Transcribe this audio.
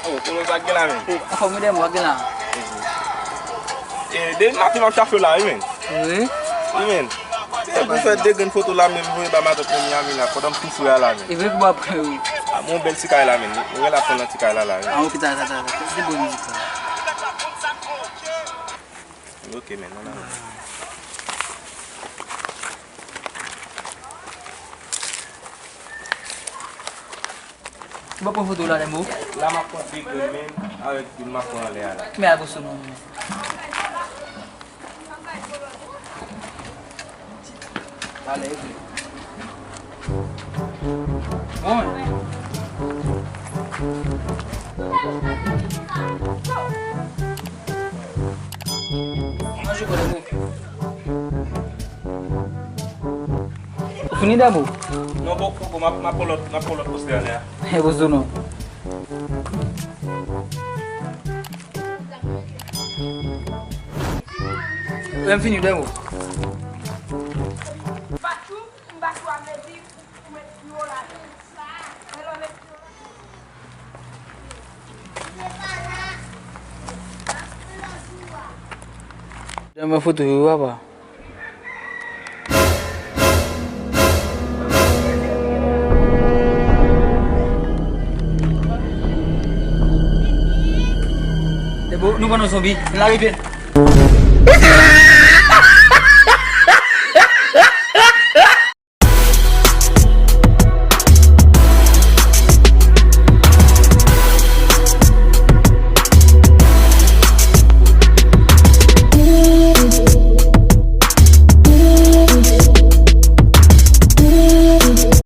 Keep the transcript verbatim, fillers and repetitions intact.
Oh, konnen sa k gen la, men. Anfòm wi, Dèmo, sa k gen la? E, depi maten m ap chache w la, wi, men. Wi? Wi, men. E pou fè de grenn foto la, men voye ba matant mwen Miami la, pandan m soufri a la, men. E vre pou w ap pran, wi. A, mwen yon bèl ti kay la, men. Mwen la pran nan ti kay la, la, men. A, ok, ta, ta, ta, ta. Se bon mizik la. Ok, men, non, non. Ou pa pran foto la, Dèmo? La m ap pran de grenn men avèk youn m ap pran anlè a la. Men a goso non. Talè, epi. Bon. Manje, Dèmo. Ou fini, Dèmo? Non, poko, poko, m ap, m ap pran lòt, m ap pran lòt postè anlè a. E bozo non. Lè m fini, Dèmo. Batchou, m batchou a vle di ou met pye w la. Men lè w met pye w la. Dèmo foto yo, papa. Dèmo, nou pran yon zonbi, n lave pye n.